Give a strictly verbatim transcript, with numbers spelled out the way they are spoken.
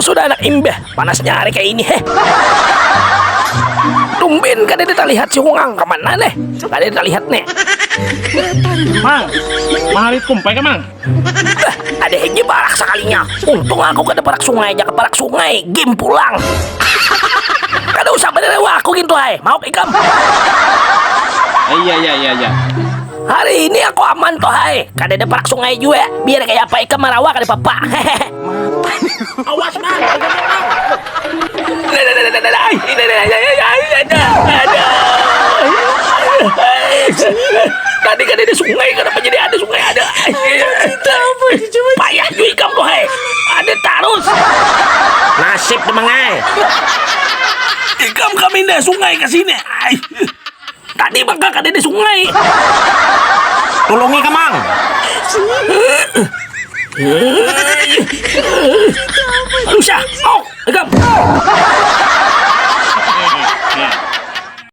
Sudah anak imbah, panasnya hari kayak ini, heh. Tumben kada ada terlihat si Hungang, kemana nih? Kada ada terlihat nih. Mang, mahari kumpai kah, Mang? Bah, ada aja barak sekalinya. Untung aku kada parak sungai, jangan parak sungai, game pulang. Kada usah bener aku gitu, hai. Mau ikam? Iya, iya, iya, iya. Hari ini aku aman toh, hai. Kada ada parak sungai juga. Biar kayak apa ikam marawa kada apa-apa. Awas, Mang. Tadi kan ada sungai, kenapa jadi ada sungai? Ada. Payah juga ikam tuh, hai. Ada terus. Nasib temengai. Ikam kami ndah sungai ke sini. Ai. Tadi bangka kada ada sungai. Tulungi kah, Mang.